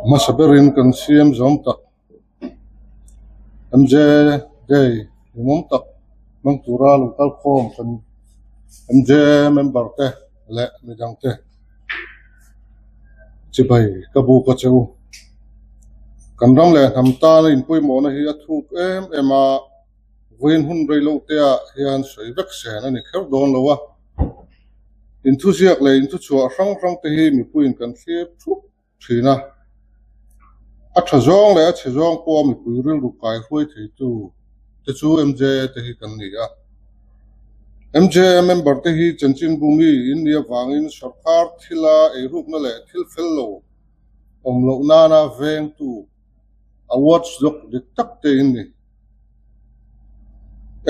Hmasa berin kan siam zawm tak MJ Day lawmawm tak hmang tura lo kal khawm kan MJ member te leh midang te chibai ka buk a che u. Kan ram leh hnam tana inpawimawhna hi a thuk em em a. Vawiin hun rei loh te ah hian sawi vek sen a ni kher dawn lo a, inthuziak leh inthuchhuah hrang hrang te hi mipuiin kan thlir thup thin a, a tha zawng leh a chhe zawng pawha mipui rilru kai hruai theitu te chu MJA te hi kan ni a. MJA member te hi chanchinbu mi in nih avangin sawrkar thila eirukna leh thil fel lo awm loh nana vengtu a watchdog dik tak te in ni.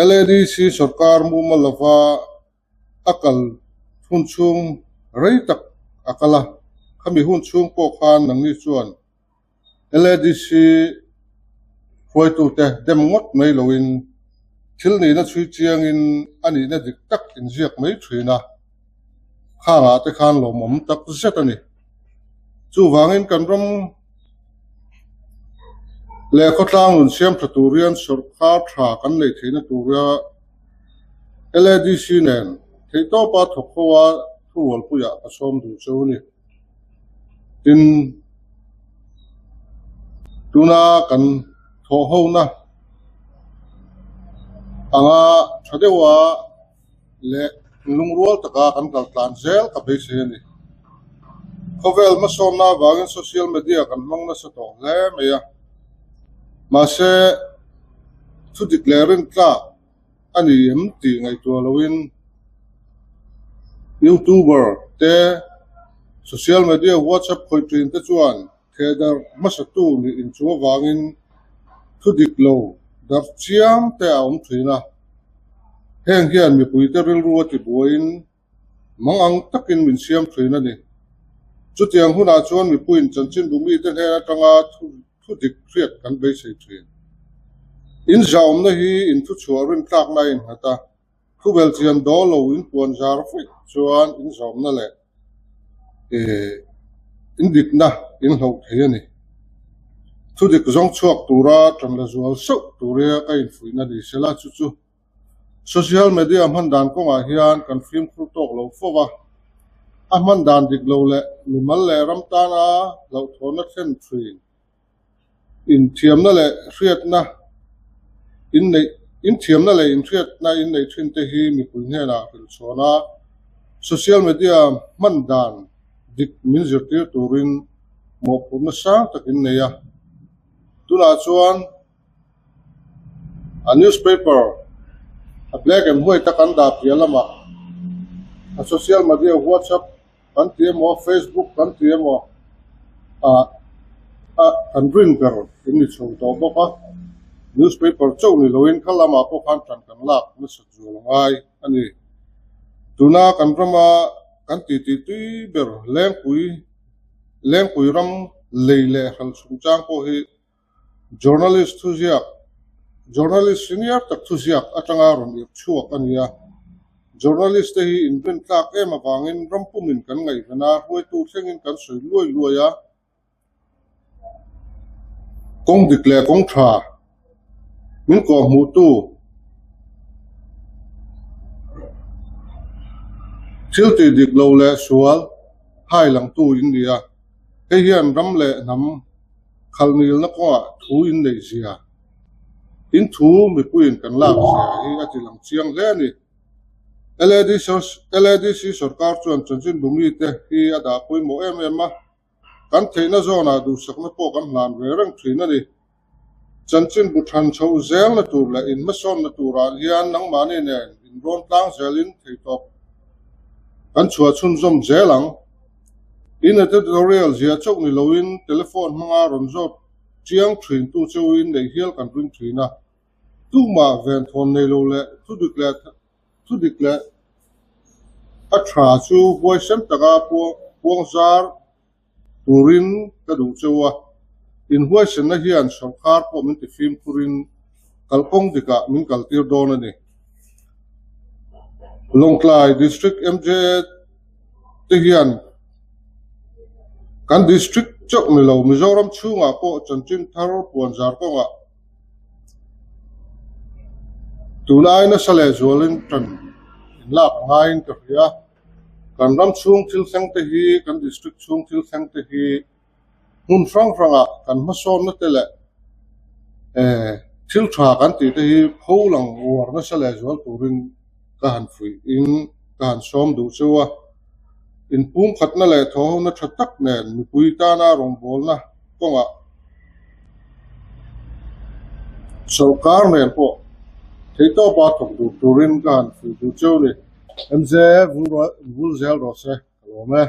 LADC sorkar mumal lova a kal hun chhung rei tak a kal a, khami hun chhung pawh khan nangni chuan LADC hruaitute dem ngawt mai loin thil nihna chhui chiangin a nihna dik tak inziak mai thin a, khangah te khan lawmawm tak zet a ni. Chuvangin kan ram Leh khawtlang nun siam tha tur hian sawrkar tha kan neih theihna tura LADC nen theihtawpa thawk ho a thurualpuiah ka sawm duh cheu a ni. Tin, tuna kan thawh hona anga tha deuha leh lungrual taka kan kal tlan zel ka beisei a ni. Khawvel hmasawnna avangin social media kan hmang nasa tawh hle mai a, mahse thu dik leh rintlak a ni em tih ngaihtuah loin youtuber te, social media whatsapp khawih thin te chuan thehdarh hmasatu nih inchung avangin thu dik lo darh chiang te a awm thin a. Heng hian mipuite rilru a tibuaiin mang ang takin min siam thin a ni. Chutiang hunah chuan mipuiin chanchinbu mite hnen atanga thu dik hriat kan beisei thin. Inzahawmna hi inthuchhuah rintlakna a innghat a. Khawvel chian dawl lo in puan zar fuih chuan in zawmna leh in dikna in hloh thei a ni. Thudik zawng chhuak tura tan la zual sauh turia ka infuihna ni sela chu chu social media hman dan kawngah hian kan fimkhur tawk lo fo va, a hman dan dik lo leh mimal leh ram tana hlauhthawnna thlen thin. Inthiamna leh hriatna inneih Inthiamna leh inhriatna inneih thin te hi mipui hnenah hrilh chhawn a, social media hman dan dik min zirtir turin mawhphurhna sang tak in nei a. Tunah chuan a newspaper a black and white a kan dah piah lamah a social media whatsapp Kan ti emaw Facebook kan ti emaw ah ah kan rin ber in ni chho tawh bawk a, newspaper chauh ni loin kha lamah pawh khan tan kan lak nasa zual a ngai a ni. Tuna kan rama kan titi tui ber Lengpui Lengpui ram lei leh hral chungchang pawh hi Journalist thuziak, Journalist senior tak thuziak atanga rawn irh chhuak a ni a. Journalist te hi inrin tlak em avangin ram pumin kan ngaihven a, hruaitu thlengin kan sawi luai luai a. Kawng dik leh kawng tha min kawhhmuhtu thil tih dik lo leh sual hai langtu in ni a. Hei hian ram leh hnam khalh nilna kawngah thu in neih zia, in thu mipuiin kan lak zia hi a ti lang chiang hle a ni. LADC sorkar chuan chanchinbu mite hi a dah pawimawh em em a, kan theihna zawnah duhsakna pawh kan hlan ve reng thin a ni. Chanchinbu than chhoh zelna tur leh inhmasawnna turah hian nangmahni nen inrawn tlang zelin theitawp kan chhuah chhunzawm zel ang. In editorial zia chauh ni loin telephone hmanga rawn zawt chiang thintu cheuhin neih hial kan ring thin a. Tumah venthawn nei lo leh thudik leh thudik leh a tha chu huaisen taka puang zar turin ka duh cheu a, inhuaisenna hian sawrkar pawh min ti fimkhurin kalkawng dikah min kaltir dawn a ni. Lawngtlai District MJA te hian kan District. chauh ni lo, Mizoram chhungah pawh chanchin thar puanzar kawngah tun ai nasa leh zualin tan inlak a ngaiin ka hria. Kan ram chhung thil thleng te hi, kan district chhung thil thleng te hi hmun hrang hrangah kan hmasawnna te leh thil tha kan tih te hi pho lang uar nasa leh zual turin ka han fuih in ka han sawm duh cheu a. Inpumkhatna leh thawhhona tha tak nen mipui tana rawngbawlna kawngah sawrkar nen pawh theihtawpa thawk duh turin ka han fuih duh cheu a ni. MZ vul zel rawh se ka lawm e.